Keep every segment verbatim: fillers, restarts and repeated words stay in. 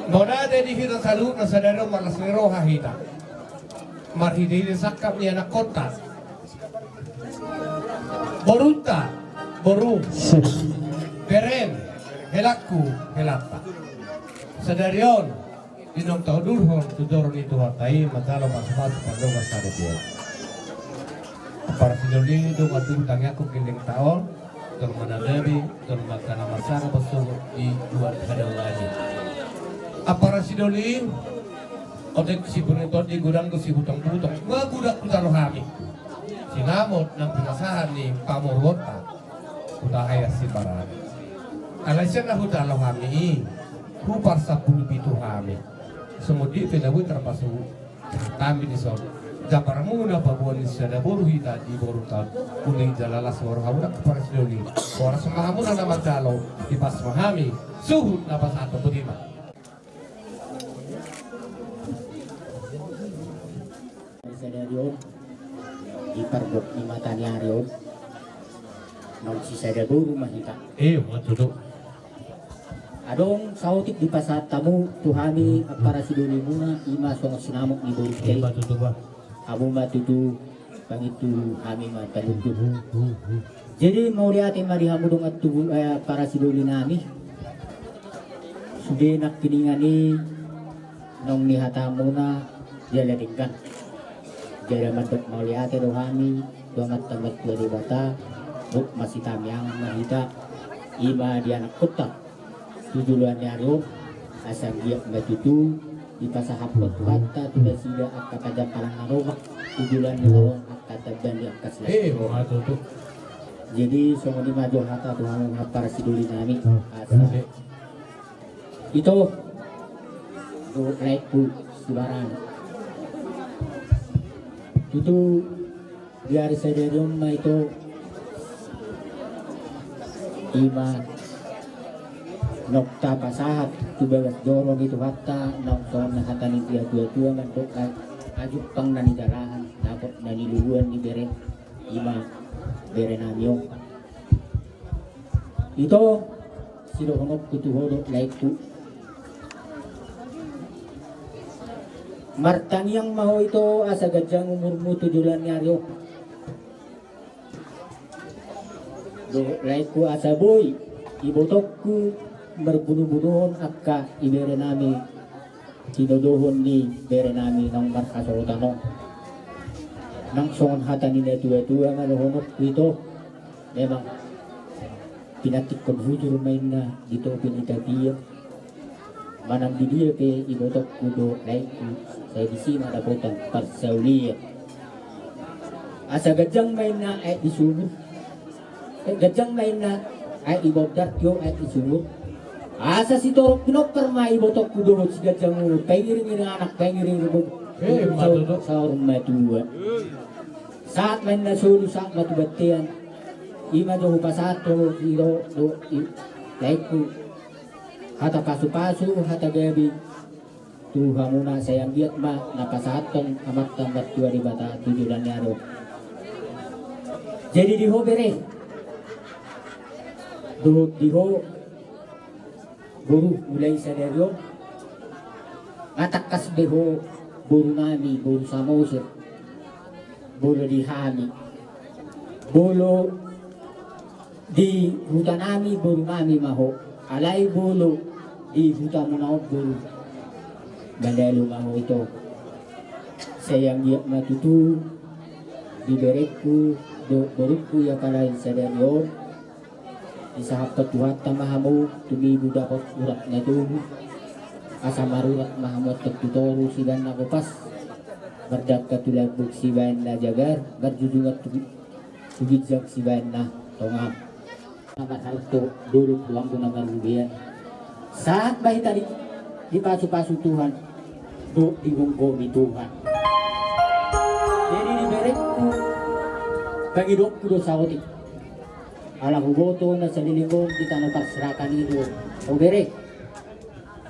Mauliate di hita saluhutna sadari on, marlas ni roha hita marhitehite sangkap ni anakkonta, borunta, boru, berem, helangku, helanta. Sadari on, di naung taudurhon tu joro ni Tuhanta i, manjalo pasupasu pardongan sada di on. Ampara sidoli, dung adung tangiangku gellengta on, jolma na gabe, jolma na marsangap sogot di dua hadaolan i. Ampara sidoli, otik sibunyi tondi, godang do sibutong-butong, ba godang hujalo hami sinamot nang pinasahat ni pamoruonta. Hutahaia sibarani. Alai sian na hujalo hami i, huparsampulu pitu hami. Songon dia pe na boi tarpasuhut hami dison. Jambarmuna paboa ni sada boru hita di borunta on. Uli jala las ma rohamuna, ampara sidoli. Horas ma hamuna na manjalo, dipas ma hami suhut na pasahathon, botima. Sadari on, di pargok ni mataniari on, naung sisada boru ma hita. Eh, ma tutu. Adong saotik dipasahat hamu tu hami, ampara sidolimuna, i ma songon sinamot ni borunta i. Eh, ma tutu, bah. Hamu ma tutu pangintubu, hami ma panungkun. Jadi, mauliate ma di hamu dongan tubu, eh, ampara sidoli nami. Sude nangkiningan i naung nihatahonmuna jala denggan. Jala mandok mauliate do hami tu Amanta Martua Debata, dohot masitangiangan ma hita, i ma di anakkonta tu joloan ni ari on, asa anggiat ma tutu dipasahathon Tuhanta tu nasida angka pajampalan na romak tu joloan ni ari on, angka tamba ni angka silas. Eh, ma tutu. Jadi, songon i ma jo hata tu hamu, ampara sidoli nami. Hmm. Asa ito do laengku sibarani. Tutu di ari sadari on ma ito, i ma naung tapasahat tu bagas joro ni Tuhanta, naung songon hata ni natuatua, mandok a-, ajumpang na nijalahan, dapot na niluluan ni bere, i ma bere nami on. Ito, sidohononku tu ho do laengku. Martangiang ma ho ito asa ganjang umurmu tu joloan ni ari on. Dohot laengku, asa boi ibotongku marbunubunuhon angka ibere nami, tinodohon ni bere nami naung marhasohotan on. Nang songon hata ni natuatua ma dohononku ito. Memang pinantikhon hujur ma inna di topi ni tapian. Manang di dia pe ibotongku dohot laengku, sai disi ma dapotan parsaulian. Asa ganjang ma inna aek di sumur. Eh, ganjang ma inna aek di bondar, tio aek di sumur. Asa sitorop pinompar ma ibotongku dohot siganjang umur, pangiring-iring anak, pangiring-iring boru. Eh, saur, ma tutu. Saur matua. Sahat ma inna solu, sahat ma tu bontean. I ma jo hupasahat tu ho, i do, do, i, laengku. Hata pasupasu, hata gabe tu hamuna, sai anggiat ma na pasahathon Amanta Martua Debata tu joloan ni ari on. Jadi di ho bere, dohot di ho boru, mulai sadari on, nga tangkas be ho boru nami, boru Samosir, molo di hami, molo di huta nami, boru nami ma ho, alai molo di hutamuna on, boru, manalu ma ho ito. Sai anggiat ma tutu di berengku dohot borungku i, apalagi sadari on, disahaphon Tuhanta ma hamu tumibu dapot urat na togu, asa marurat ma hamu antong tu toru sibaen na gopas, mardangka tu lambung sibaen na jagar, marjujungan tu, tu ginjang sibaen na tonga. Na marhalto dolok tu anggo na marbubean. Sahat ma hita di, dipasupasu Tuhan, dohot digomgomi Tuhan. Jadi di berengku, pangidoonku do saotik. Ala huboto na saleleng on di tano parserahan i do ho bere.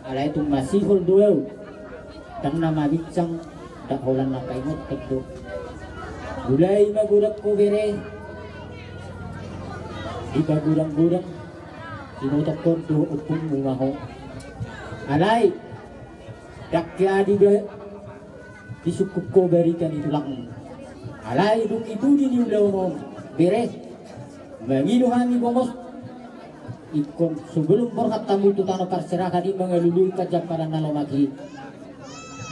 Alai tung masihol do ahu, ndang na mabinsang, ndang holan na paingothon do. Mulai magodang ho bere, dipagodanggodang, tinotophon dohot ompungmu ma ho. Alai Dang keadi be disungkun ho barita ni tulangmu. Alai dung i tu di ulaon on, bere, mangido hami gomos. Ingkon sebelum borhat hamu tu tano parserahan i mangalului panjampalan na lomak i,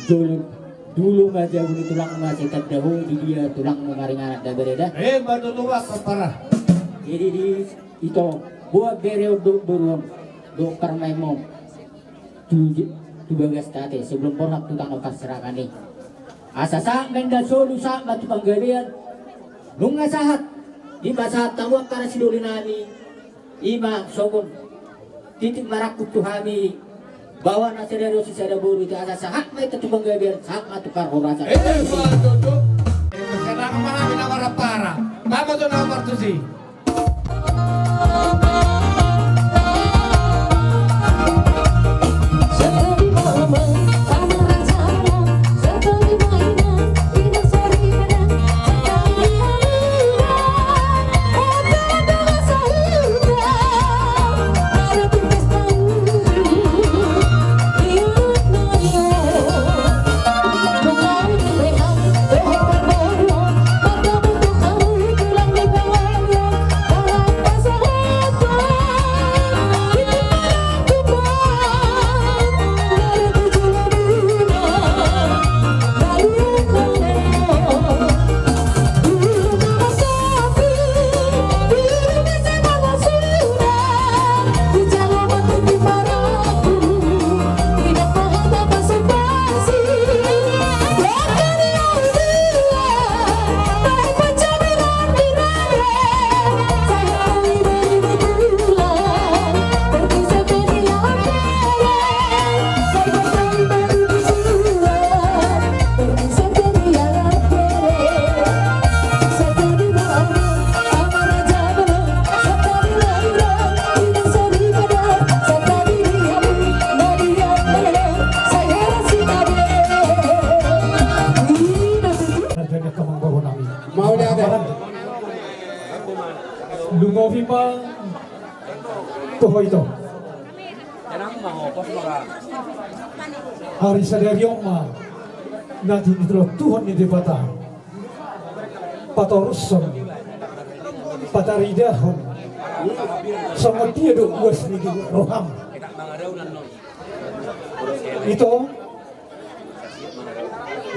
jolo, dulu ma jabu ni tulangmu asa tanda ho di dia tulangmu maringanan da, bere da. Eh, ma tutu, Pak, parpara. Jadi di, ito, boan bere on dohot boru on, dohot parumaenmon tu, tu bagasta ate, sebelum borhat tu tano parserahan i. Asa sahat ma inda solu, sahat ma tu panggabean. Nunga sahat, dipasahat hamu angka na sidoli nami. I ma songon titik marangkup tu hami, baoa na sada dosi sada boru, asa sahat ma hita tu panggabean, sahat ma tu parhorasan. Eh, ma tutu. Eh, senang ma hami na marpara. Tama tu na partusi. Mauliate. Lumobi ma tu ho ito. Ari sadari on ma na tinitolotuhon ni Debata patorushon, pataridahon songon dia do uas ni roham. Ito,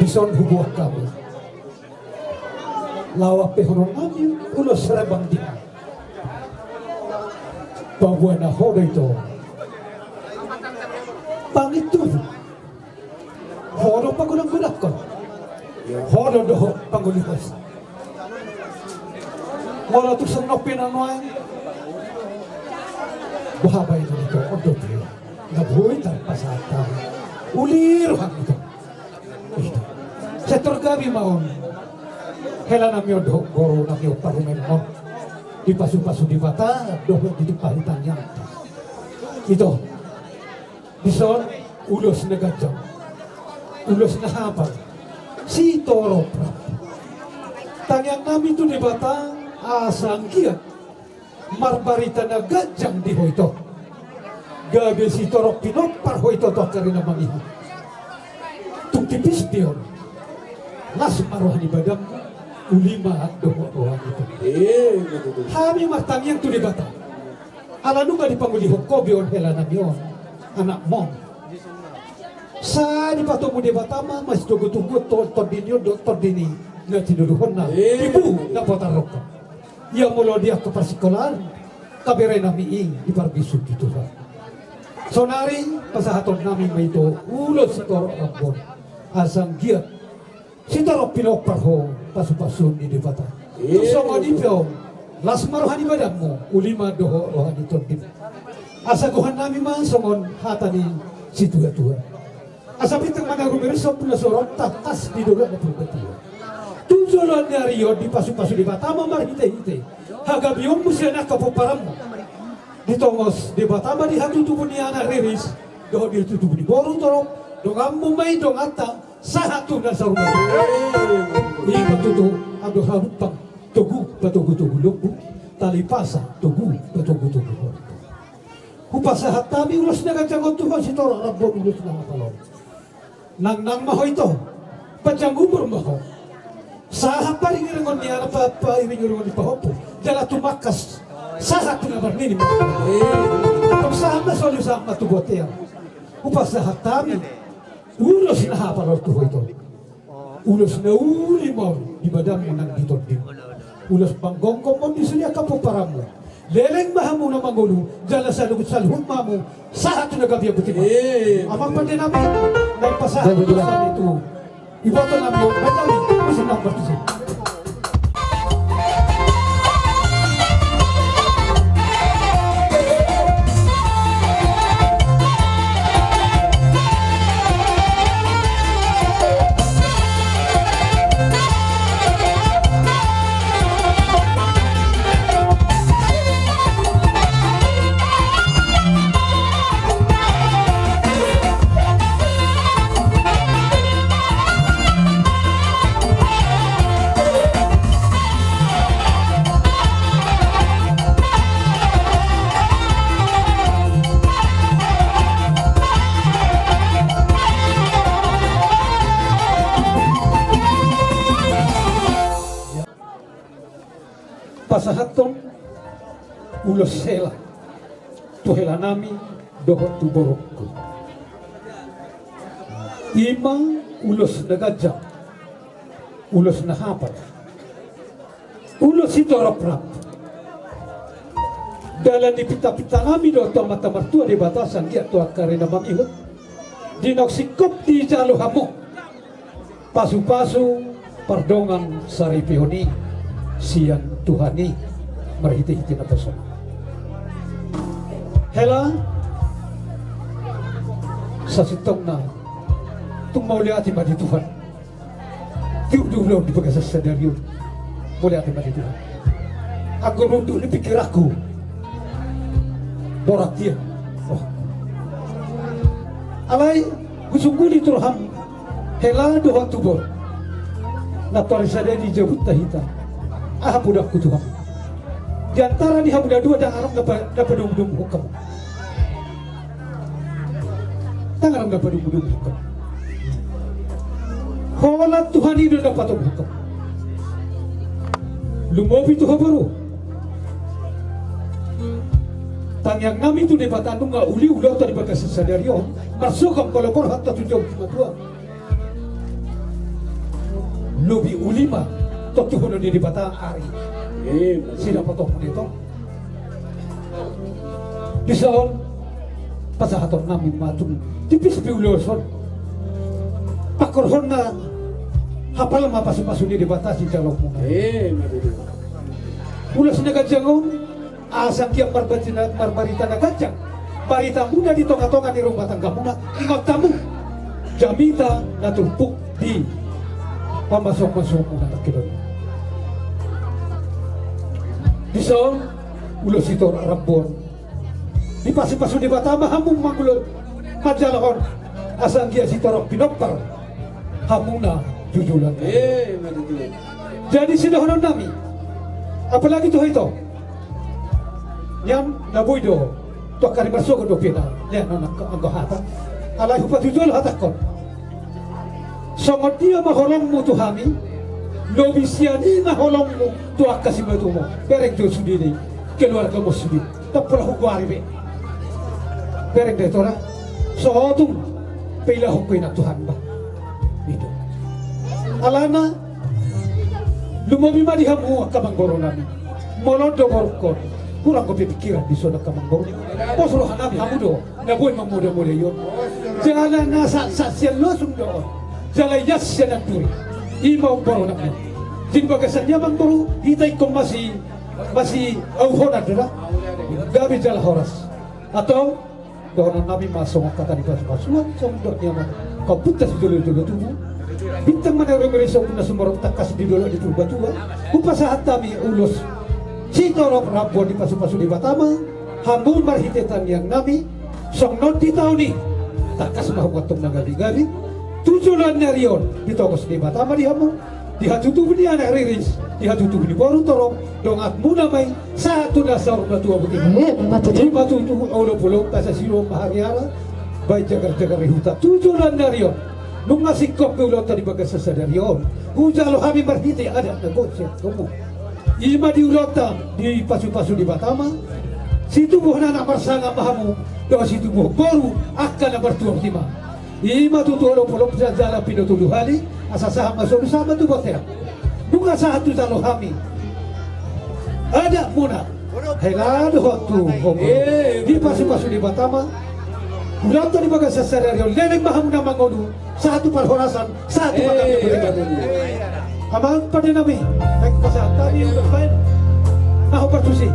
dison huboan hamu. Laho ampehonon nami ulos rembang di paboa na ho do ito. Pangintubu. Ho do pagodanggodangkon. Ho do dohot pangolihon. Molo tung songon on pe na nuaeng, boha baenon ito, on do pe na boi tarpasahat hami. Uli roham ito. Ito. Sai tor gabe ma on hela nami on dohot boru nami on parumaenmon. Dipasupasu Debata dohot ditumpahi tangiangta. Ito. Dison ulos na ganjang, ulos na hapal, sitorop rap. Tangiang nami tu Debata asa anggiat marbarita na ganjang di ho ito. Gabe sitorop pinompar ho ito tu angka ari na mangihut. Tung tipis pe on, las ma roha ni badanmu, uli ma dohot roha ni ito. Eh, betul, betul. Hami martangiang tu Debata. Ala nunga dipangolihon ho be on hela nami on, anakmon. Sai dipatogu Debata ma masitogutogu to-, tondi ni on dohot tondi ni na tinodohonna. Eh. Tibu na patarrongkon. Ia molo di angka parsikolaan, kabere nami i diparbisuk di Tuhan. Saonari pasahaton nami ma ito ulos sitorop rap on. Asa anggiat sitorop pinompar ho pasupasuon ni Debata. Iya. Tung songon i pe on, las ma roha ni badanmu, uli ma dohot roha ni tondim. Asa gohan nami ma songon hata ni situatua. Asa pintor ma na rumiris Ompung na so ro, tangkas di dolok na purbatua. Tu joloan ni ari on dipasupasu Debata ma marhitehite hagabeonmu sian angka pomparanmu. Ditongos Debata ma di hatutubu ni anak riris dohot di hatutubu ni boru torop, donganmu ma i donganta, sahat tu na saur matua. I ma tutu, andor halumpang togu patogutogu lombu, tali pasa togu patogutogu horbo. Hupasahat hami ulos na ganjang on tu ho sitorop rap on, ulos na hapal on. Nang, nang ma ho ito. Panjang umur ma ho. Sahat pairing-iringon ni anak, pa, pairing-iringon ni pahompu. Jala tumangkas. Sahat tu na marnini. Antong sahat ma solu, sahat ma tu bontean. Hupasahat hami ulos na hapal on tu ho ito. Ulos na uli ma on di badanmu nang di tondim. Ulos panggonggom ma on di sude angka pomparanmu. Leleng ma hamu na mangolu, jala saluhut-saluhut ma hamu, sahat tu na gabe, botima. Eh. Amang pande nami, naeng pasahat ulos nami tu iboto nami, baen nami, musim nang bertusi. Pasahathon ulos hela tu hela nami dohot tu borungku. I ma ulos na ganjang, ulos na hapal, ulos sitorop rap. Dalan ni pinta-pinta nami do tu Amanta Martua Debata, sanggiat tu angka ari na mangihut. Di naung singkop dijalo hamu pasu-pasu pardongan saripeon i sian Tuhan i marhite-hite naposona. Hela, sasintongna tung mauliate ma di Tuhan. Tiur di ulaon di bagasan sadari on. Mauliate ma di Tuhan. Anggo runduk ni pingkiranku, borat ia. Oh. Alai husungguli tu roham, hela dohot tubu. Na parsada di jabunta hita. Aha podangku tu hamu? Di antara ni hamu na dua ndang adong na pa-, na padomu-domuhon hamu. Ndang adong na padomu-domuhon hamu. Holan Tuhan i do na patomuhon hamu. Lumobi tu ho boru. Tangiang nami tu Debata, nunga uli ulaonta di bagasan sadari on, marsogot molo borhat tu jabu ni matua. Lobi uli ma tontuhonon ni Debata ari. Eh, sidapotonmuna i tong. Dison pasahaton nami ma tung tipis pe ulos on. Pangkorhonna hapal ma pasu-pasu ni Debata sijaloonmuna. Eh, ma tutu. Ulos na ganjang on. Asa anggiat marbarita, marbarita na ganjang baritamuna di tonga-tonga ni rumah tanggamuna, ingot hamu jamita na turpuk di pamasu-pasuonmuna nangkin on. Dison ulos sitorop rambu on, dipasu-pasu Debata ma hamu mangulon manjalahon, asa anggiat sitorop pinompar hamuna jujulan. Eh, ma tutu. Jadi sidohonon nami, apalagi tu ho ito. Nian na boi do tu angka ari marsogot dope na lean on anggo hata. Alai hupatujolo hatangkon. Songon dia ma holongmu tu hami, lobi sian i ma holongmu tu angka simatumu. Bereng do sude i, keluargamu sude. Ndang pola hugoari be. Bereng do i, tora. Sotung peilahonku i nang Tuhan ba. I do. Alana lumobi ma di hamu angka amangboru nami. Molo on do borungkon, hurang dope pingkiran dison angka amangboru. Pos roha nami hamu do na boi mamodamodai on. Jala na satsat sian losung do on. Jala ias sian anduri. I ma amangboru nami. Di bagasan i amangboru, hita ingkon masi masiauhonan do da. Gabe jala horas. Antong dohonon nami ma songon hata ni pasu-pasuan, songon dok ni amang Ompunta Sijolo-jolo Tubu. Bintang ma na rumiris, ombun na sumorop, tangkas di dolok di Purbatua. Hupasahat hami ulos sitorop rambu on, dipasu-pasu Debata ma hamu marhite tangiang nami. Songon on di taon i, tangkas ma hamu antong na gabe-gabe. Tu joloan ni ari on ditongos Debata ma di hamu. Di hatutubu ni anak riris, di hatutubu ni boru torop, donganmuna ma i sahat tu na saur matua, botima. Eh, ma tutu. I ma tutu, olop-olop, pasasiro, mahariara, baen jagar-jagar ni huta tu joloan ni ari on. Nunga singkop pe ulaonta di bagasan sadari on, hujalo hami marhite adat na godang sian hamu. I ma di ulaonta dipasupasu Debata ma situbuhon anak marsangap ma hamu, dohot situbuhon boru angka na martuatua i ma. I ma tutu holop-holop jala pinoto dua hali, asa sahat ma solu sahat ma tu bontean. Nunga sahat tu jalo hami adatmuna, hela dohot tu hamu. Dipasupasu Debata ma ulaonta di bagasan sadari on, leleng ma hamu na mangolu, sahat tu parhorasan, sahat tu panggabean. Amang pande nami, baen pasahat hami, baen. Aho partusi.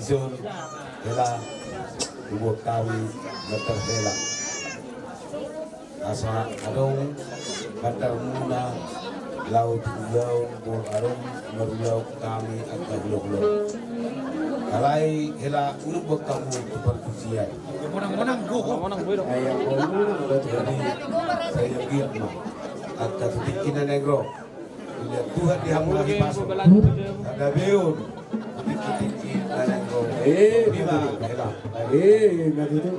Dison hela hubuat hami na tarhela asa adong pandarmuna laho tu ulaon, molo adong marulaon hami angka hulahula. Alai hela hubuat hamu tu partusian. Jadi, sai anggiat ma angka tu tingki na naeng ro. Ila Tuhan di hamu na hipason. Hagabeon tu tingki-tingki na naeng ro. Eh, ima hela. Eh, ima tutu.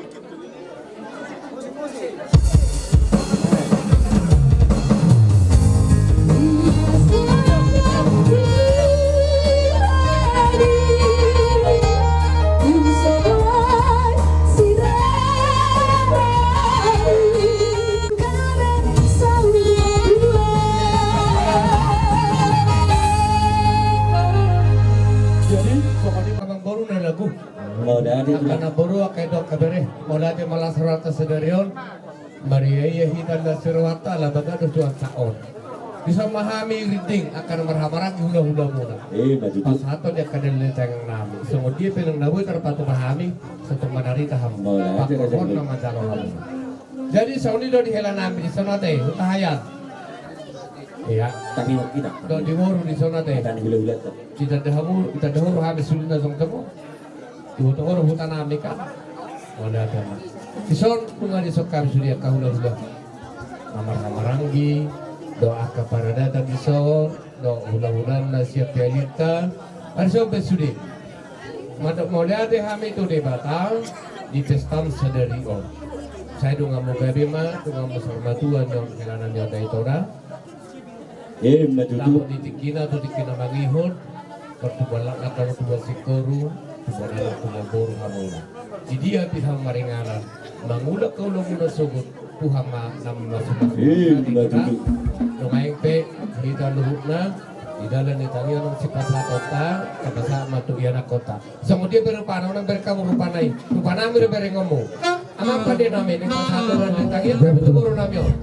Jadi, pokokna amangboru na lagu. Mauliate tu amangboru, angka inang, angka bere. Mauliate ma las rohanta sadari on. Marria-ria hita las rohanta ala bagado suan sa on. Dison ma hami rinding angka na marhahamaranggi hulahulamuna. Eh, ima tutu. Pasahathon di angka dalihan tangiang nami. Songon dia pe nang na boi tarpatupa hami, songon na marhite hamu. Mauliate. Pangkorhon na manjalo hamu. Jadi songon i do di hela nami dison ate, huta hayan. Iya. Tangihon hita. Dohot di boru dison ate. Tangihon hula-hula. Ditanda hamu, ditanda hamu hami sude na jongjong. Iboto hamu do huta nami kan. Mauliate ma. Dison nunga dison hami sude angka hula-hula na marhahamaranggi, dohot angka paradatan dison, dohot hula-hula na sian pialinta. Ari songon i pe sude. Mandok mauliate hami tu Debata di pestam sadari on. Sai donganmu gabe ma, donganmu saur matua nion hela nami Oda Itoda. Eh, ima tutu. Laho di tingkina tu tingki na mangihut, martubuan langka hamu tubuan singkoru, tubuan anak tubuan boru hamu. Di dia pe hamu maringanan, mangula angka ulaonmuna sogot, Tuhan ma na mamasumasu. Eh, ima tutu. Nuaeng pe hita luhutna di dalan ni tangiang na sipasahatonta, tapasahat ma tu ianakkonta. Songon dia pe rupana, unang bereng hamu rupana i. Rupanami do berengonmu. Amang pande nami, naeng pasahat hami di tangiang, tu boru nami on.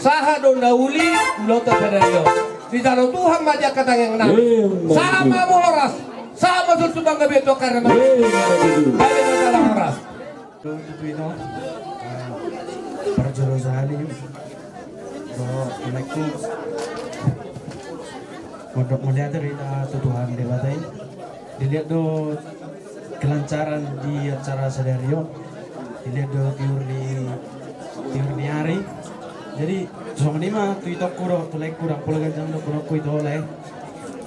Sahat do na uli ulaonta sadari on. Dijalo Tuhan ma di angka tangiang nami. Sahat ma hamu horas. Sahat ma suksuk panggabean tu angka ari nami. Bahen ma salam horas. Tutu ito, eh, parjolo sahali dohot laengku. Mondok mauliate do hita tu Tuhan Debata i. Dilehon do kelancaran di acara sadari on. Dilehon do tiur ni, tiur ni ari. Jadi songon i ma tu itongku dohot tu laengku, ndang pola ganjang dohononku ito lae.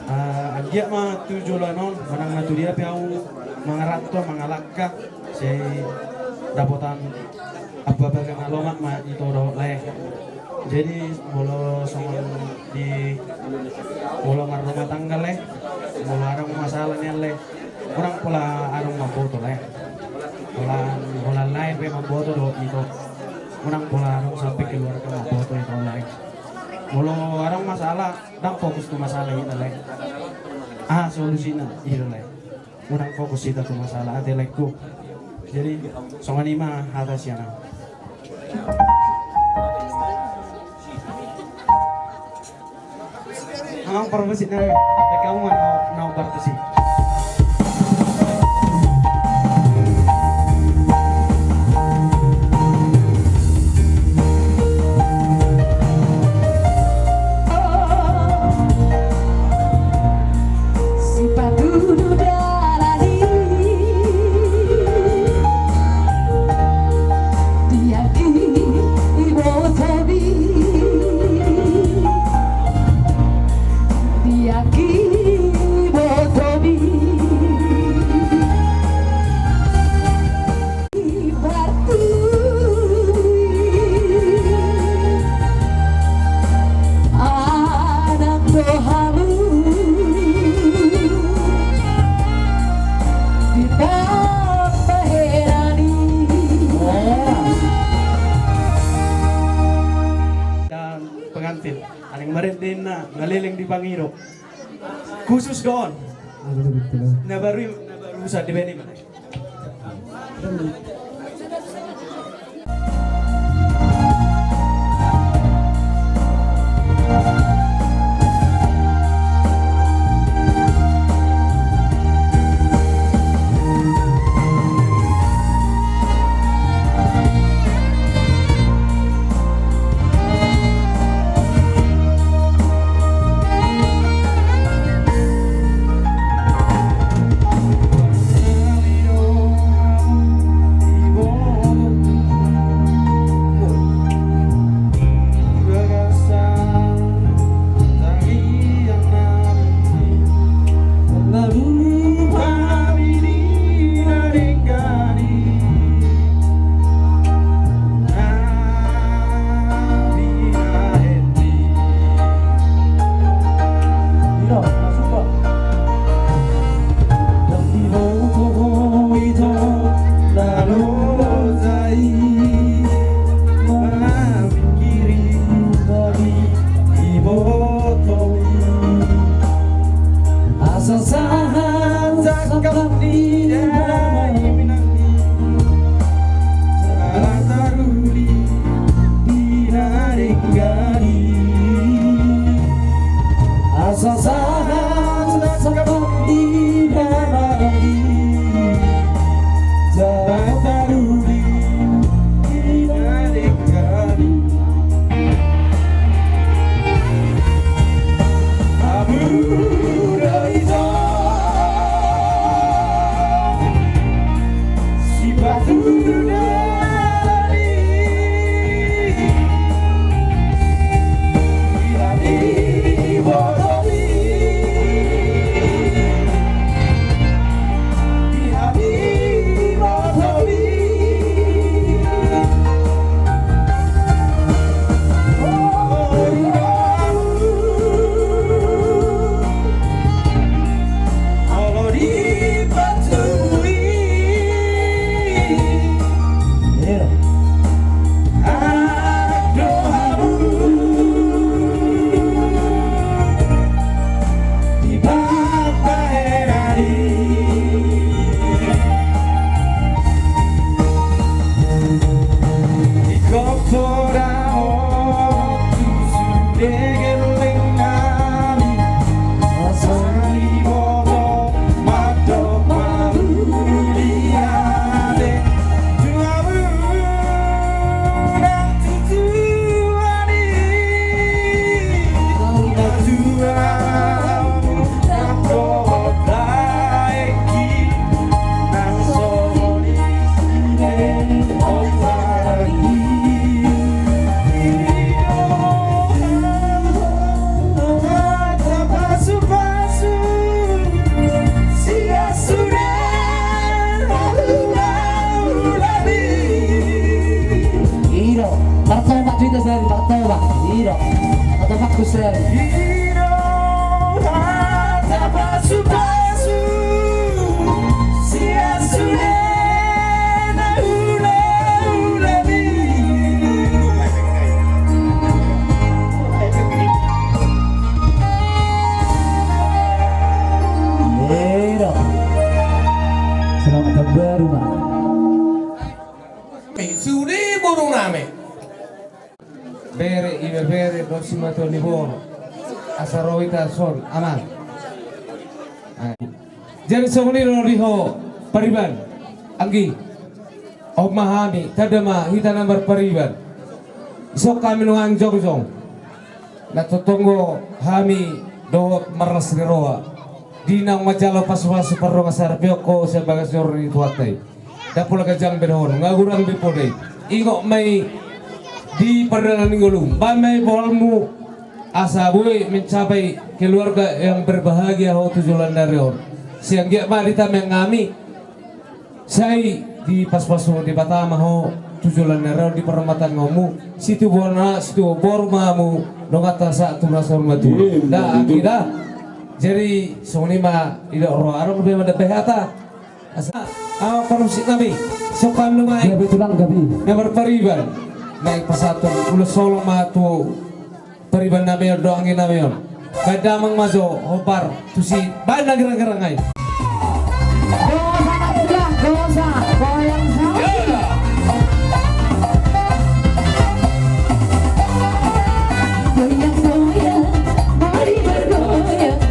Ah, anggiat ma tu joloan on manang na tu dia pe ahu mangaranto, mangalangka, sai dapotan apa baga na lomak ma ito dohot lae. Jadi molo songon di, molo marrumah tangga lae, molo adong masalah nian lae, unang pola adong mamboto lae. Holan, holan lae pe mamboto dohot ito. Unang pola adong sampe keluarga mamboto ito lae. Molo adong masalah, ndang fokus tu masalah hita lae. Aha solusina? I do lae. Unang fokus hita tu masalah, ate laengku. Jadi songon i ma hata sian ahu. Amang parmusik nami, hamu ma na, na parmusik. Sipatudu dalan i di anggi ibotomi, di anggi ibotomi. Dan pengantin, aning marende na ngaleleng di pangido. Khusus do on. Na baru i, na baru usa di beni ma. Hata pasu-pasu. Hata pasu-pasu. Sian sude na hulahula mi. Ero. Selamat tahun baru, Mak. Sude boru nami. Bere, ibebere, dohot simatua ni boru. Asa ro hita son, aman. Jadi songon i do di ho pariban. Anggi. On ma hami, tanda ma hita na marpariban. Ison hami nuaeng jongjong. Na tongtong do hami dohot marlas ni roha. Di naung manjalo pasu-pasu pardongan saripeon ho sian bagas joro ni Tuhanta i. Ndang pola ganjang be dohonon, nga hurang be poda i. Ingot ma i di pardalanan ni ngolum. Baen ma i bohalmu asa boi mencapai keluarga yang berbahagia ho tu joloan ni ari on. Sai anggiat ma di tamiang hami. Sai dipasu-pasu Debata ma ho tu joloan ni ari on di parrumahtanggaonmu. Situbu anak, situbu boru ma hamu. Donganta sahat tu na saur matua. Iya, da, betul. Anggi da. Jadi songon i ma didok roha, adong be mandapot hata. Asa, aho parmusik nami, sopan lumai. Gabe tulang gabe. Na marpariban. Naeng pasahathon ulos holong ma tu pariban nami on dohot anggi nami on. Baen damang ma jo hombar tusi baen na girang-girang ai. Dosa na tulang, dosa, goyang sapi. Goyang, goyang, mari bergoyang.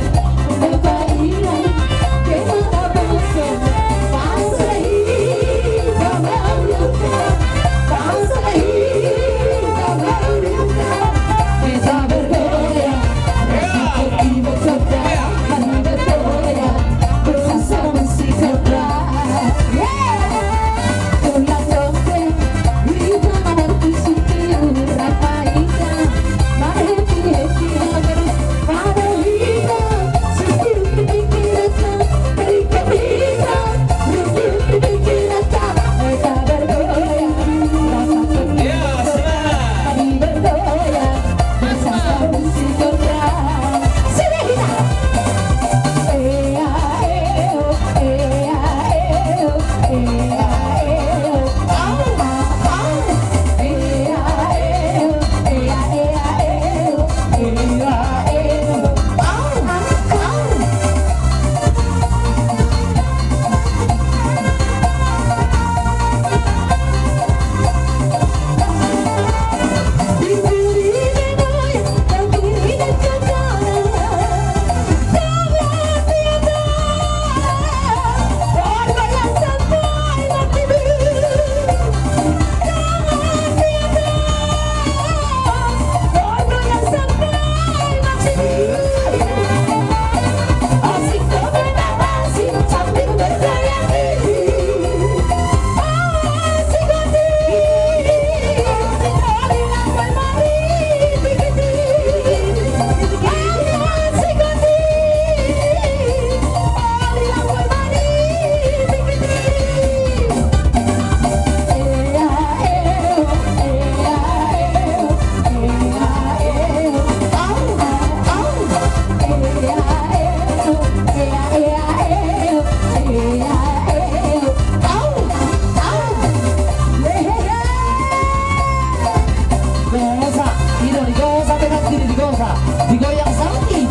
Gosa, i do digosa, tengah kiri digosa, digoyang sapi,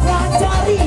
lacari.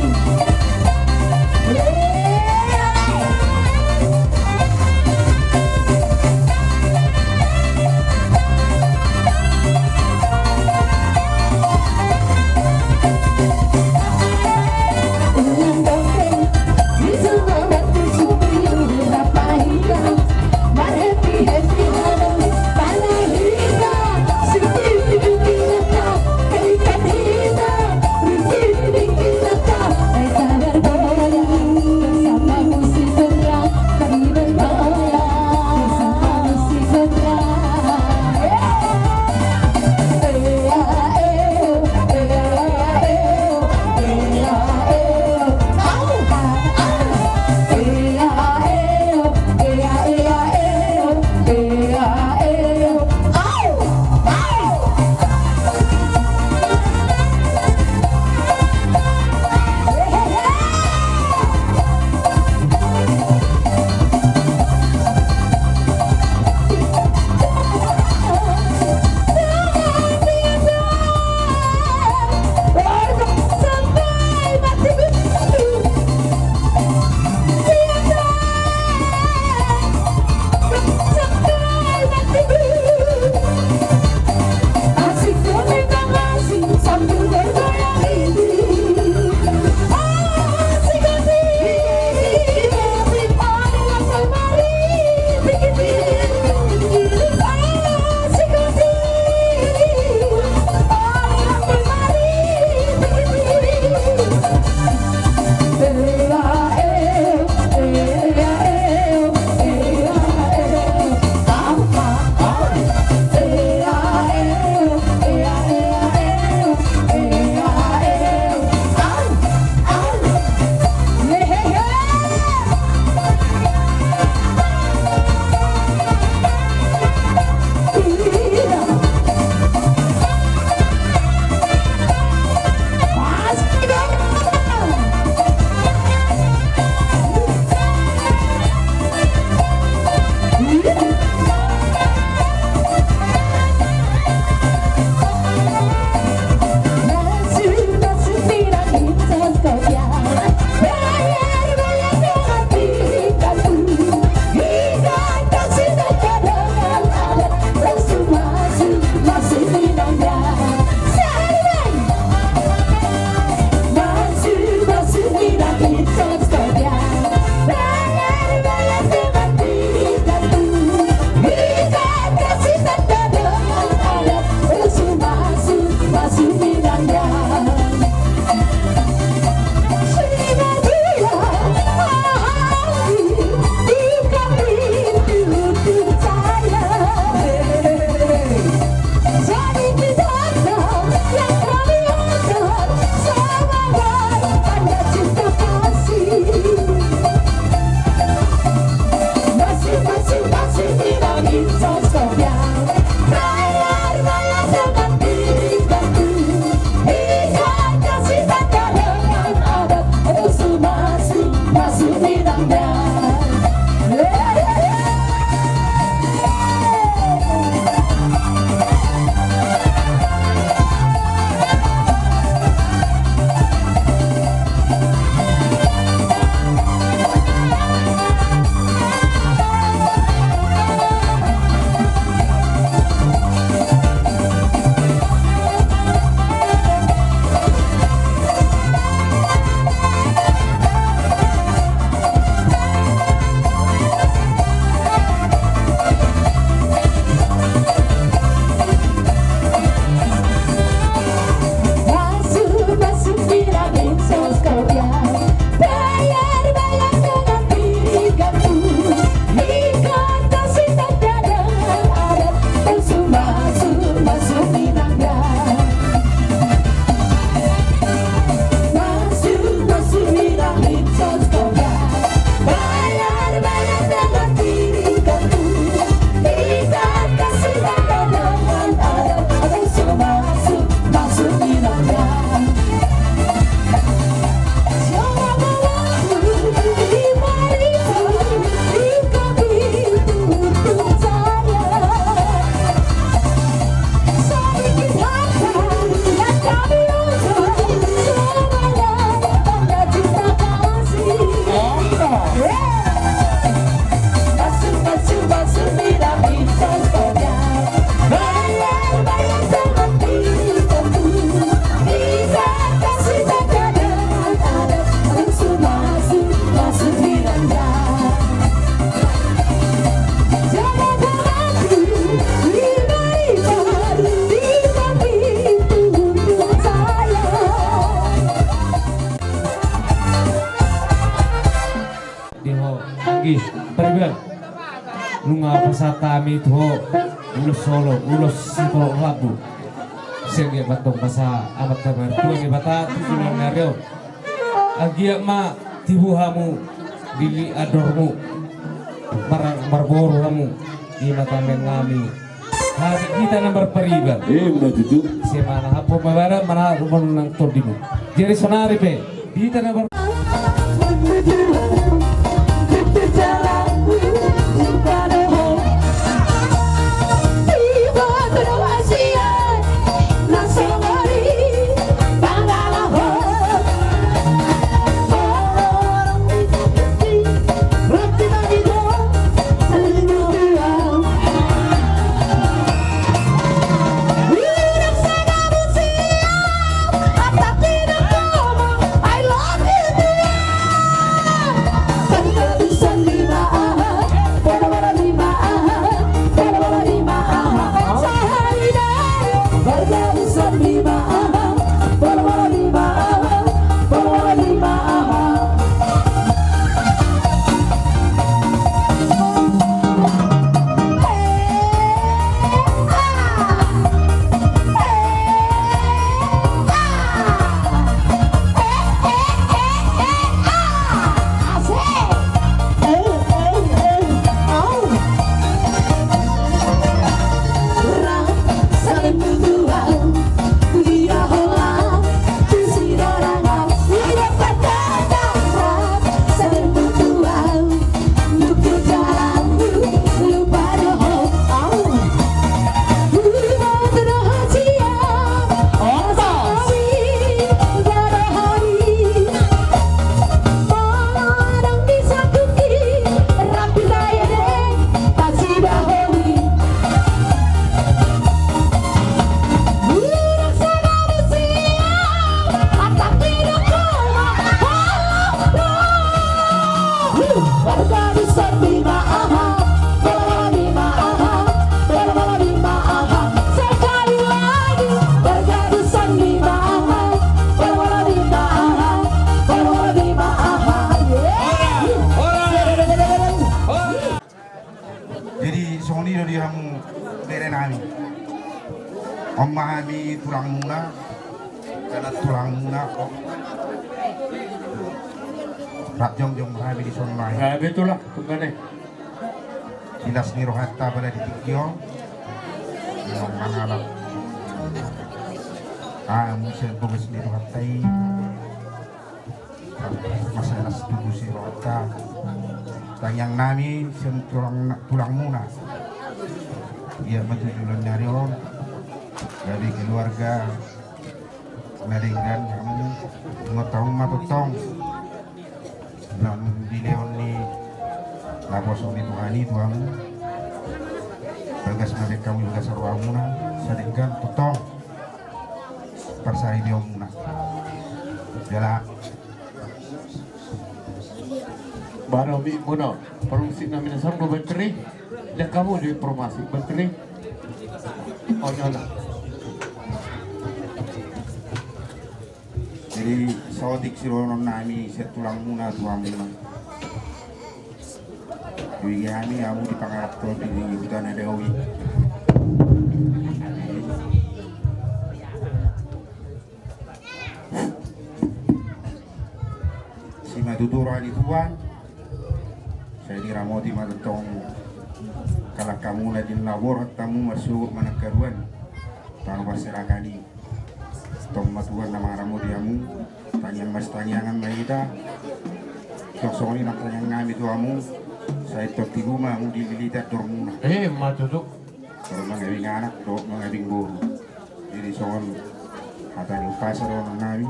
Sata hami tu ho, ulos solo, ulos sitolo rambu. Sian dia batong basa amat tama tua ni bata tu sulang nario. Agia ma tibu hamu, lili adormu. Mar-, marboru hamu, ima tame ngami. Hati kita na marpariban. Eh, udah tutu. Sian mana hapo mabara, mana rumah nang tondimu. Jadi sonari pe. Di tanah bar- Jadi songon i do di hamu bere nami. On ma hami tulangmuna, dana tulangmuna, rap jongjong hami di son ma i. Betul lah, tunggu deh. Silas ni rohanta pada di tingki on. Ia mangalap hamu sian bogas ni rohanta i. Masa las tubu si rohanta. Tangiang nami sian tulang, tulangmuna. Ia ma tu joloan ni ari on. Gabe keluarga na denggan hamu. Ingot hamu ma tongtong. Nang dilehon ni naposo ni Tuhan i tu hamu. Bagas ma baen hamu di bagasan rohamuna. Sadenggan tongtong. Parsaripeonmuna. Jala. Baru mi muna. Parmusik nami na sanggup baen teri. Dek hamu di informasi baen teri. Oh, nyala. Jadi saotik sidohonon nami sian tulangmuna tu hamuna. Dibege hami hamu di pangarap tondi di huta na dao i. Sima tutu roha ni Tuhan. Sai diramoti ma tongtong halak hamuna di na borhat hamu marsogot manang kaduan. Tano parserakan i. Tong ma Tuhan na mangaramoti hamu. Tangiang ma sitangiangan ma hita. Tong songon i nang tangiang nami tu hamu. Sai tong tibu ma hamu dililiti andormuna. Eh, ma tutu. Tong mangabing anak dohot mangabing boru. Jadi songon hata ni umpasa dohonon nami.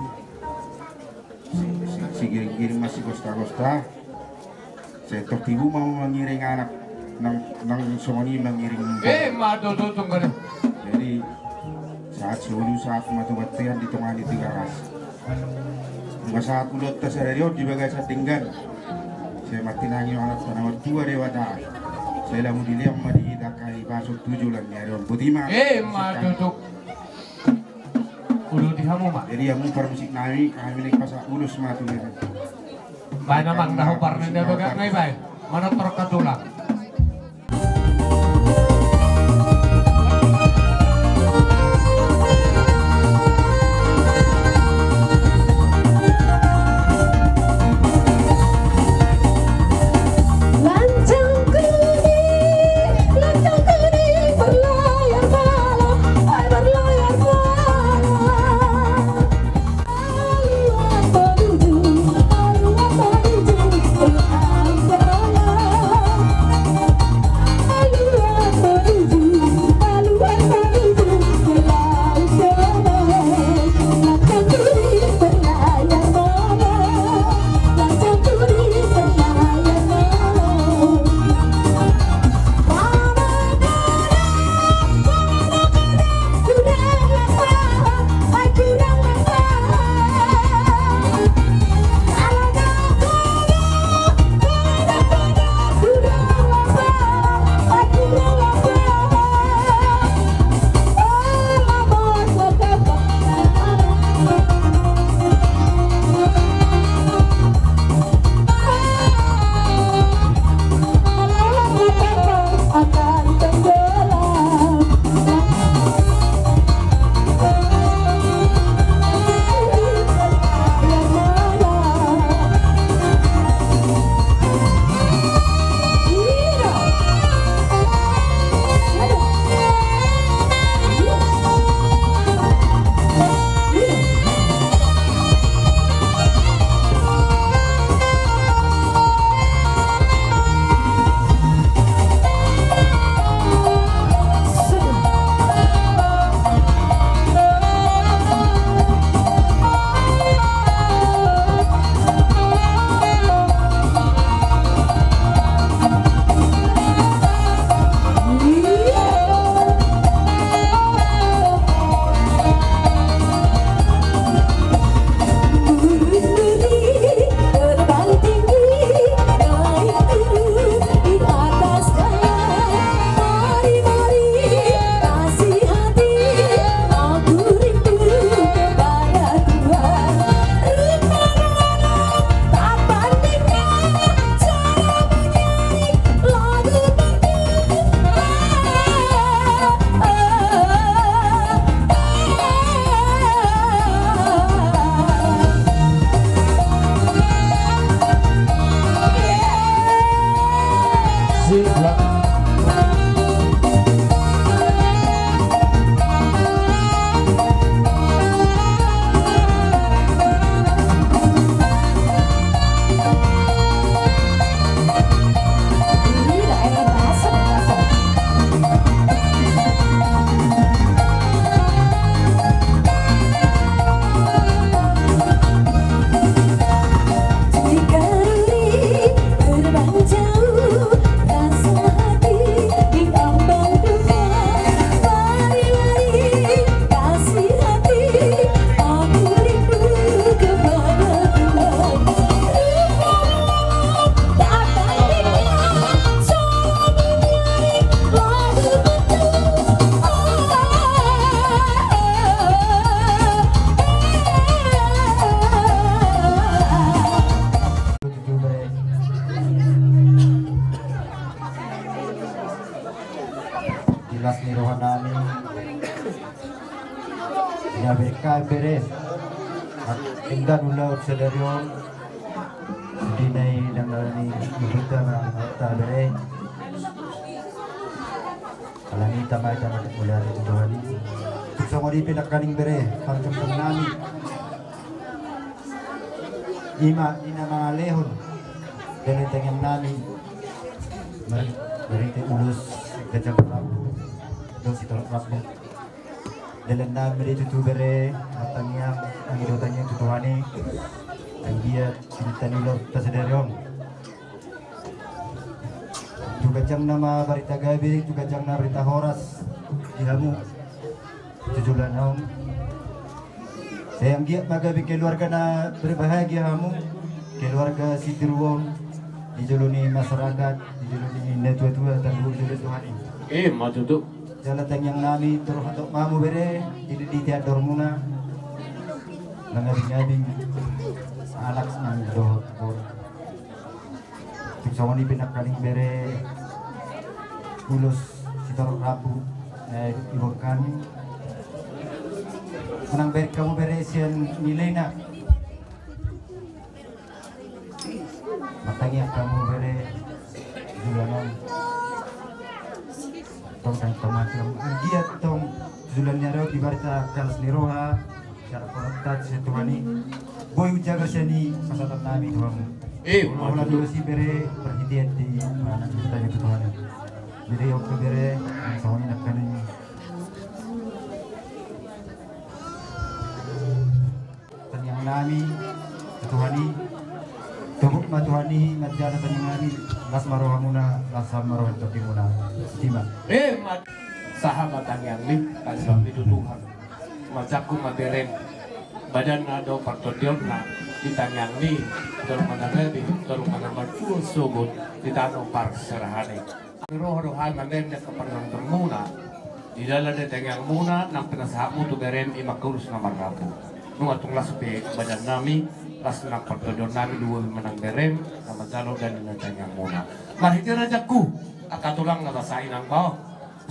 Si, si, sigiring-giring ma sigosta-gosta. Sai tong tibu ma mangiring anak nang, nang songon i mangiring. Eh, ma tutu tong kare. Jadi sahat solu sahat ma tu bontean di tonga ni Tigaras. Nunga sahat ulaonta sadari on di bagasan denggan. Sai martinangi ma Amanta na martua Debata. Sai lamu dilehon ma di hita angka hipason tu joloan ni ari on. Boti ma. Eh, ma tutu. Ulos di hamu ma. Jadi hamu parmusik nami, hami naeng pasahat ulos ma tu hita. Baen amang, na hombar na bagak nai baen. Manortor hatulang. Ia berkah bere. Denggan ulaon sadari on. Di na i dang na ni muduta na ta bere. Alani tama tama mulai dari Tuhan i. Songon i pe nangkaning bere, parjongjongnami. Ima i na mangalehon. Dalan tangiangnami. Mari, mari te ulos gajang rambu. Dohot sitorop rambu. Dalan nami di tutu bere, martangiang, anggiat tangiang tu Tuhan i. Anggiat pinta ni ulaonta sadari on. Tu gajangna ma barita gabe, tu gajangna barita horas di hamu. Tu joloan on. Sai anggiat ma gabe keluarga na berbahagia hamu, keluarga sitiruon di jolo ni masyarakat, di jolo ni natuatua, tarlumobi di jolo ni Tuhan i. Ima tutu. Jala tangiangnami, torus hatop ma hamu bere, di, di, di andormuna. Nang abing-abing anak nang dohot boru. Tung songon i pe nangkaning bere ulos sitorop rambu, eh, iboan hami. Manang baen hamu bere sian nilaina. Martangiang hamu bere joloan on. Tong tong tong macam anggiat tong joloan ni ari on di barita las ni roha. Cara konotat si Tuhan i. Boi hujaga sian i pasahatonnami tu hamu. Eh, holan, holan tutu. Dua si bere parhitean di mana ditanya tu Tuhan i. Jadi oke bere, songon i nangkaning. Tangiangnami tu Tuhan i. Tobuk ma Tuhan i manjalo tangiangnami. Las ma rohamuna, las ma roha ni tondimuna. Ima. Eh, ma. Sahat ma tangiangmi, kasih tu Tuhan. Majaku ma berem, badanna do partondionna, di tangiangmi, tolong managabi, tolong manambar tuo sobut, di tano parserahan i. Roha do hami mandende keperluan muna, di dalan ni tangiangmuna, nang pinasahatmu tu berem i ma ulos na marrambu. Nunga tung las pe badannami, las nang partondionnami, lumobi manang berem, na manjalo dalan ni tangiangmuna. Marhite rajaku, angka tulang na basa inang bao.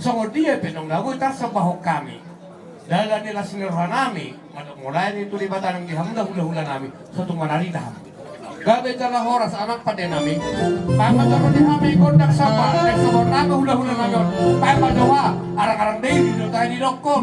Songon dia pe nang na boi tarsambahon hami. Dalan ni las ni rohanami, mandok mulai ni tu Debata nang di hamu da hulahulanami, so tung manarida hamu. Gabe jala horas anak pandenami. Paima jolo di hami gondang sapa, nang songon nami hulahulanami on. Paima doha, arang-arang dei di dota i didokkon.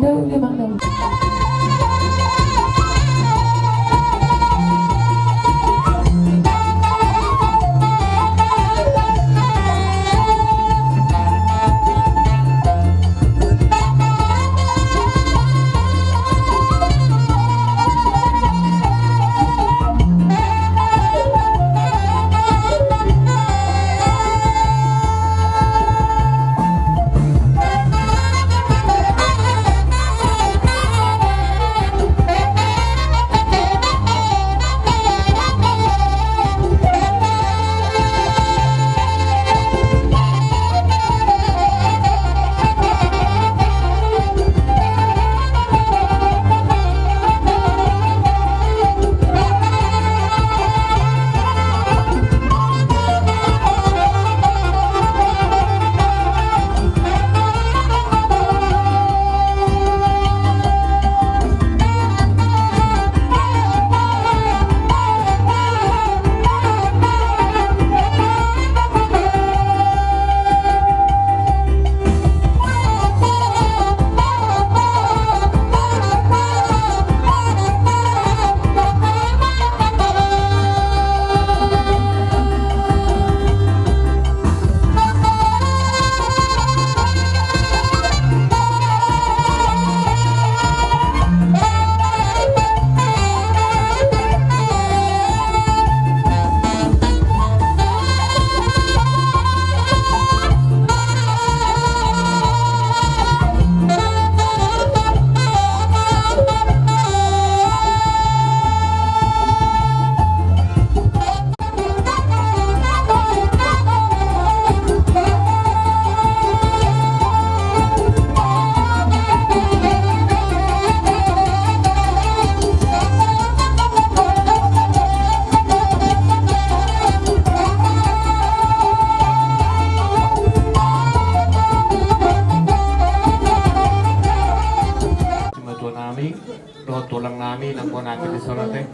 Dohot tulang nami nang bona ate di son ate.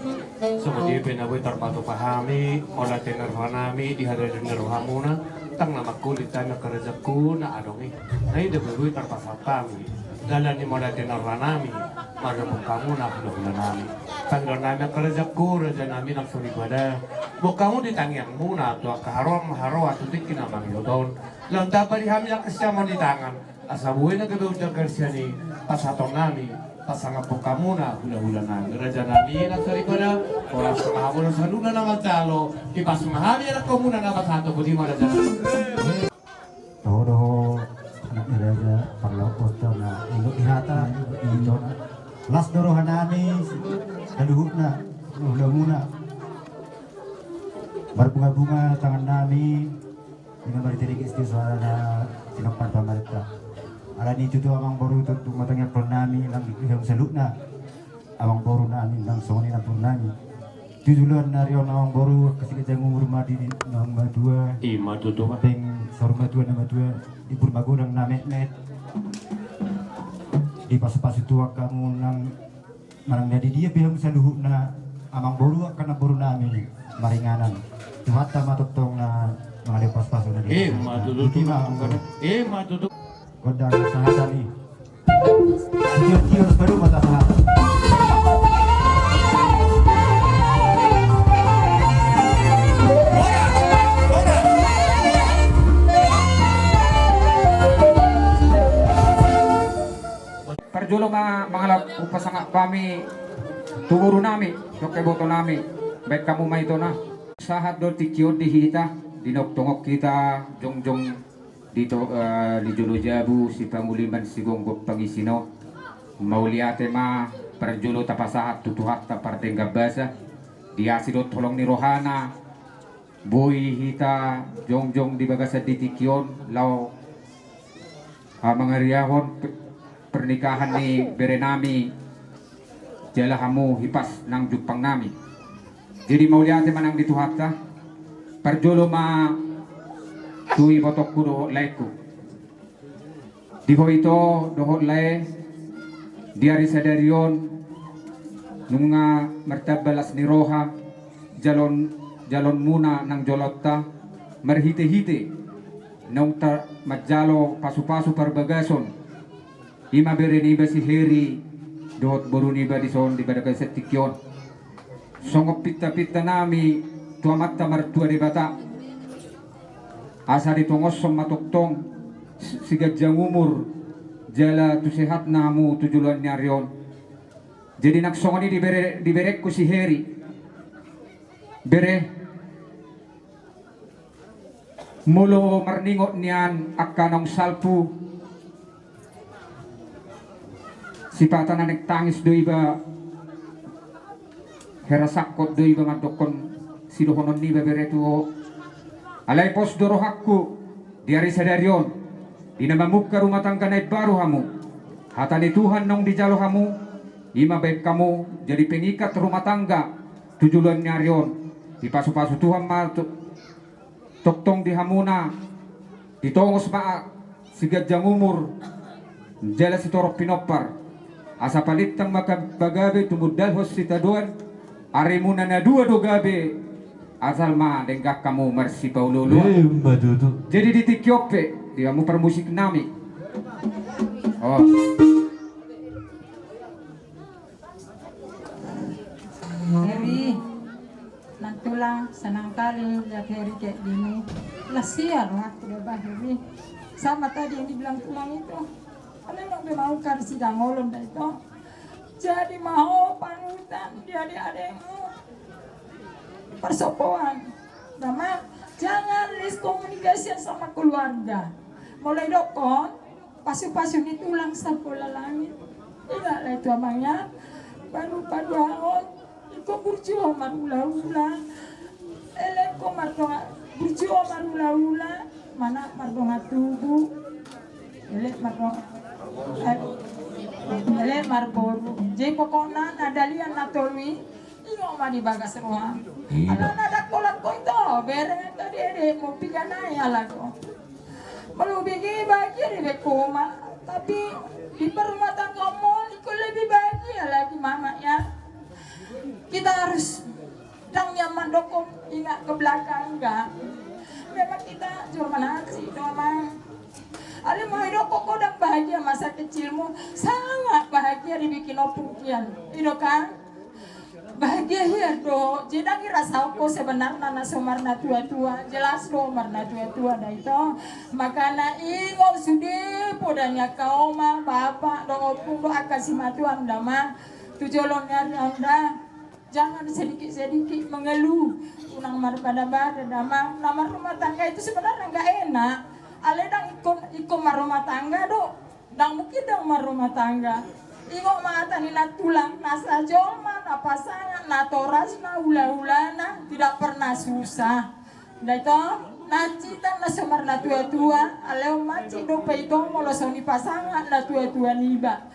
Songon dia pe na boi tarpatupa hami mauliate ni roha nami di hadiri ni rohamuna. Ndang na mangkulit hami angka rajaku na adong i. Na i do boi tarpasahat hami dalan ni mauliate ni roha nami. Marga bungkamuna hulahula nami. Pangidoan nami angka rajaku, raja nami nang soripada, bungkamu di tangiangmuna tu angka haroa haroa tu tingki na mangihut on. Laon tamba di hami angka siamun ni tangan. Asa boi na gabe unjang garsian i pasahaton nami pasangap bungkamuna hulahula nami. Raja nami nang soripada, horas ma hamu dohot saluhutna na manjalo. Ipas ma hami anakhonmuna na pasahaton, boti ma raja nami. Doho doho anak ni raja parlahot na ingot di hata. Las do roha nami saluhutna hulahulamuna. Marbungabunga tangan nami. Ima mariterek istilah suara na sinopat pamarenta. Alani tutu amang boru tutu matangiangkon nami nang di hamu saluhutna. Amang boru nami nang songon i nang boru nami. Tu joloan ni ari on amang boru, angka siganjang umur ma di na matua. Ima tutu. Peng saur matua na matua, dibur magodang na metmet. Dipasupasu Tuhan hamu nang manang na di dia pe hamu saluhutna amang boru angka namboru nami maringanan. Tuhanta ma tongtong na mangalehon pasupasu na di. Ima tutu. Ima tutu. Gondang sahata ni. Tio tio harus baru mata sahata. Parjolo ma mangalap umpasangap hami tu boru nami dohot iboto nami. Baen hamu ma ito na. Sahat do tingki on di hita, di nongtong on hita jongjong di to, eh, di jolo jabu sipanguliman sigomgom pangisino. Mauliate ma parjolo tapasahat tu Tuhanta pardenggan basa di asi dohot holong ni rohana. Boi hita jongjong di bagasan di tingki on laho mangariahon pe-, pernikahan ni bere nami jala hamu hipas nang jumpang nami. Jadi mauliate ma nang di Tuhanta. Parjolo ma tu ibotongku dohot laengku. Di ho ito dohot lae, di ari sadari on nunga martamba las ni roha jaloon, jaloonmuna nang joloanta marhitehite naung ta manjalo pasupasu parbagason. Ima bere niba si Heri dohot boru niba di son di bagasan tingki on. Songon pintapinta nami tu Amanta Martua Debata, asa ditongoshon ma tongtong siganjang umur jala tu sehatna hamu tu joloan ni ari on. Jadi nang songon i di bere, di berengku si Heri. Bere, molo marningot nian angka naung salpu, sipata na naeng tangis do iba, hera sangkot do iba mandokkon sidohonon niba bere tu ho. Alai pos do rohangku di ari sadari on, di na mamungka rumah tangga na imbaru hamu. Hata ni Tuhan naung dijalo hamu, ima baen hamu jadi pengikat rumah tangga tu joloan ni ari on. Dipasupasu Tuhan ma tu tongtong di hamuna, ditongos ma siganjang umur jala sitorop pinompar. Asa palintang ma pagabe tumundalhon sitadoan, arimuna na dua do gabe, asal ma denggan hamu marsipaolooloan. Ima tutu. Jadi di tingki on pe di hamu parmusik nami. Oh. Heri, nantulang senang kali lihat Heri kayak gini. Lah sial aku udah bah Heri. Sama tadi yang dibilang tulang itu. Karena yang mau kan sidang olon dah itu. Jadi mau panutan dia di adekmu. Persopoan. Sama jangan miskomunikasi sama keluarga. Mulai dokon Pasu-pasu ni tulang sabola langit. Ingatlah itu abangnya. Baru paduahon. Iko burju marula-ula. Elek ko mardonga burju marula-ula. Mana mardonga tubu. Elek mardonga. Eh, elek marboru. Jadi pokokna na dalihan na tolu i. Ingot ma di bagas roha. Ala na dakkolan ko ito. Bereng angka dede mau piga nai ala ko. Molo bege bagia di beko ma, tapi di perumah tangga moli Kau lebih bahagia lagi, Mama, ya. Kita harus, dang nian mandok ingat ke belakang, enggak. Memang kita jur manasi do, Mama. Alai molo didok kau dang bahagia masa kecilmu, sangat bahagia dibikin ompung hian. I do kan? Bahagia hian do, jadi dang dirasahon ho sebenarna na so marnatua-tua, jelas do marnatua-tua da ito. Makana ingot sude poda ni angka oma, bapa dohot ompung dohot angka simatuam da, Amang, tu jolo ni ari on da. Jangan sedikit-sedikit mengeluh, unang marbada-bada da, Amang. Na marrumah tangga itu sebenarnya enggak enak. Alai dang ingkon, ingkon marrumah tangga do. Dang mungkin dang marrumah tangga. Ingot ma hata ni nantulang, na sajolma, na pasangan, natorasna, hula-hulana, tidak pernah susah. Da ito, na hita na so marnatua-tua, alai on mansai dope ito molo so nipasangat natua-tua niba.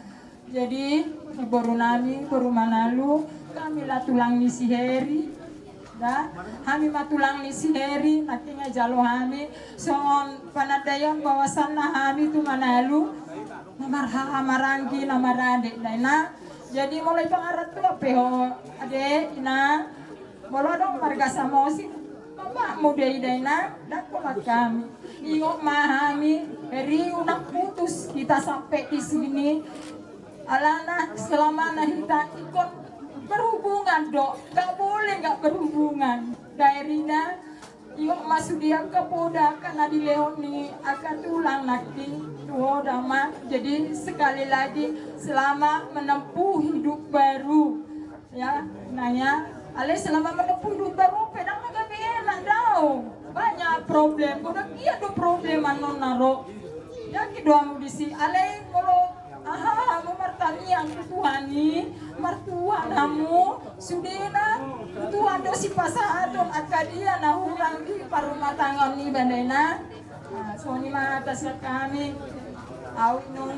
Jadi, di boru nami, boru Manalu, hami ma tulang ni si Heri. Da, hami ma tulang ni si Heri, nangkin jalo hami songon panandaion bahwasanna hami tu Manalu na marhaha maranggi na marade da, Ina. Jadi molo dipangarantoan pe ho, ade, ina, molo adong marga Samosir, bapakmu do i da, Ina, dang holan hami. Ingot ma hami, Heri, unang putus hita sampe di sini. Alana selamana hita ingkon berhubungan do, nggak boleh nggak berhubungan. Da, Heri, ina, ingot ma sude angka poda angka na dilehon ni angka tulang nangkin tu ho da, Amang. Jadi sekali lagi selamat menempuh hidup baru. Ya, naya, alai selama menempuh hidup baru pe dang na gabe enak, daong. Banyak problem, godang gia do problem annon na ro. Yakin do hamu disi, alai molo aha, hamu martangiang tu Tuhan i, martuhan hamu, sudena tu Tuhan do sipasahaton angka dia na hurang di parrumahtanggaon niba, Ina. Nah, songon i ma hata sian hami. Au, inong.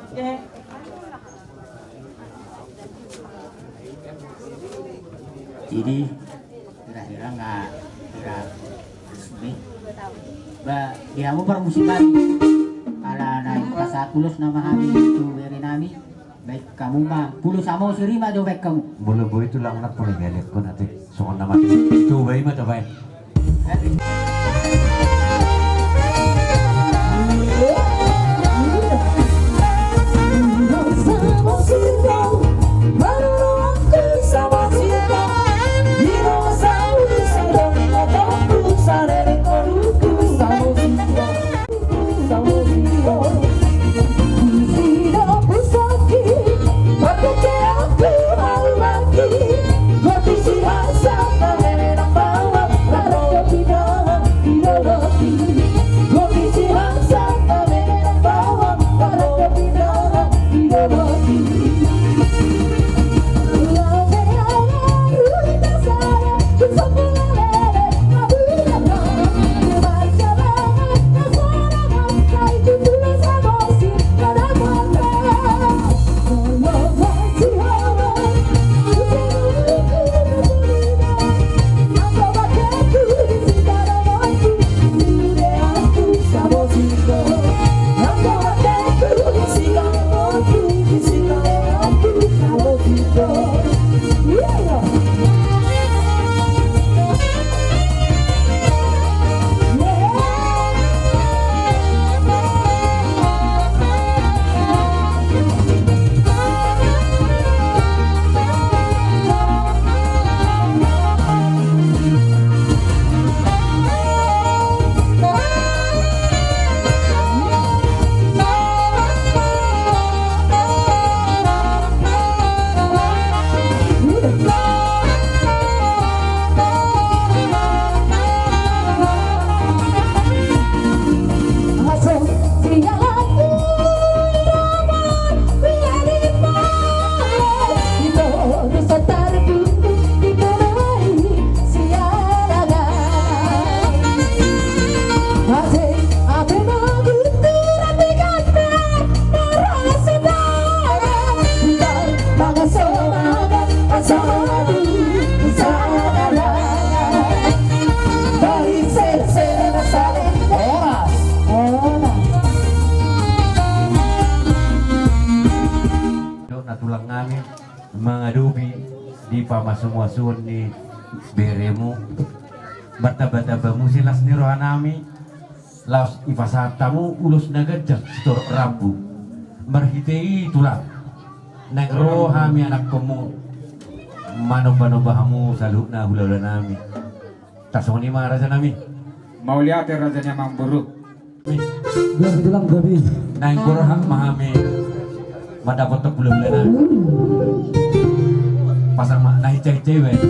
Oke. Jadi, kira-kira nggak, kira resmi. Ba, di hamu parmusikan. Ala na pasahat ulos nama hami tu bere nami. Baen hamu ma, pulo Samosir i ma jo baen hamu. Molo boi tulang na puna gale ko nate. Songon nama tu baen ma jo baen. Mangadopi di pamasumasuon ni beremu, martambatamba muse las ni rohanami, laos ipasahat hamu ulos na ganjang sitorop rambu. Marhite i tulang, naeng ro hami anakkonmu manombanomba hamu saluhutna hulahulanami. Tarsongon i ma rajanami. Mauliate raja ni amangboru. Gabe tulang gabe. Naeng borhat ma hami mandapothon hulahulanami. Pasang ma na hinsahinsa i baen.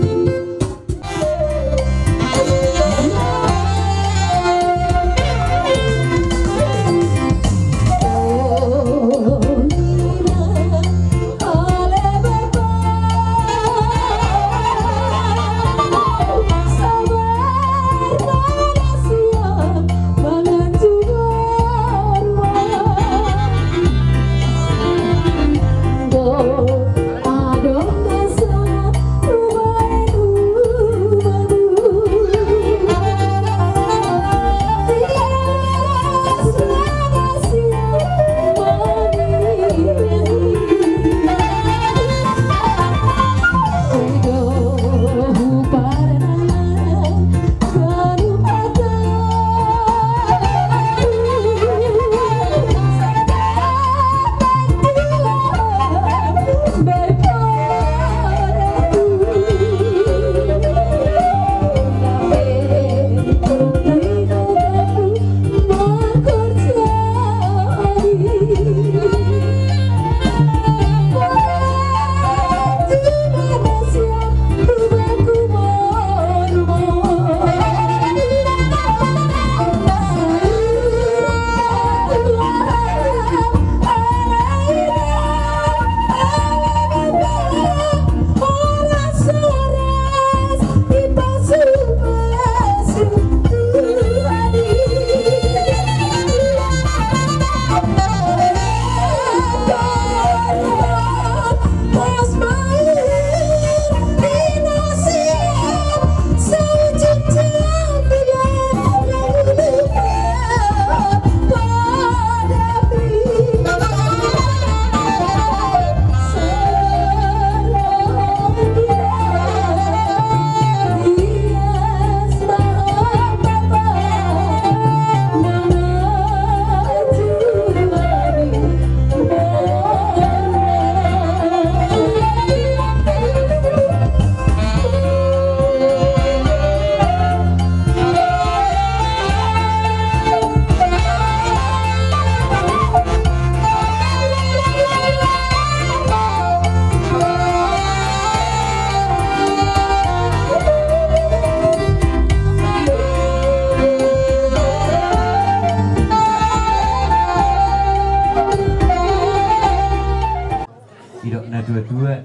Didok natuatua,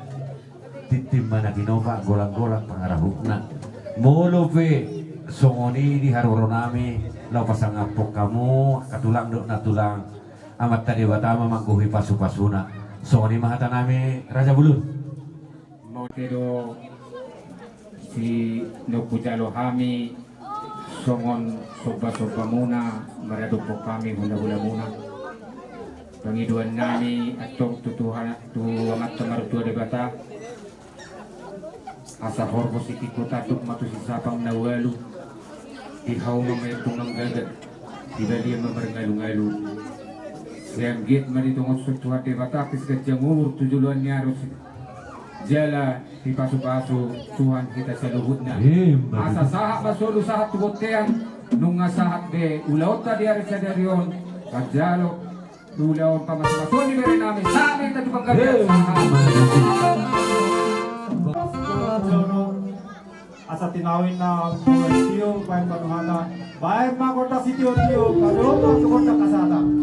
tintin ma na tinopa, golanggolang pangarahutna. Molo pe songon i di haroronami, laho pasangaphon hamu angka tulang dohot nantulang, Amanta Debata ma manggohi pasupasuna. Songon i ma hatanami Raja Bulun. Mauliate do. Sian na hujalo hami songon sombasombamuna maradophon hami hulahulamuna. Pangidoannami antong tu Tuhan, tu Amanta Martua Debata, asa horhon sitingko tanduk ma tu sisapang na ualu. Di hauma ma i tunggang gagat, di balian ma marngalungalu. Sai anggiat ma ditongothon Tuhan Debata angka siganjang umur tu joloan ni ari on, jala dipasupasu Tuhan hita saluhutna. Asa sahat ma solu sahat tu bontean, nunga sahat be ulaonta di ari sadari on, manjalo ulaon pamasumasuon ni berenami, sahat ma hita tu panggabean. Asa tinawinna sitio, baen ma gondang sitio-tio, padohot ma tu gondang hasahatan.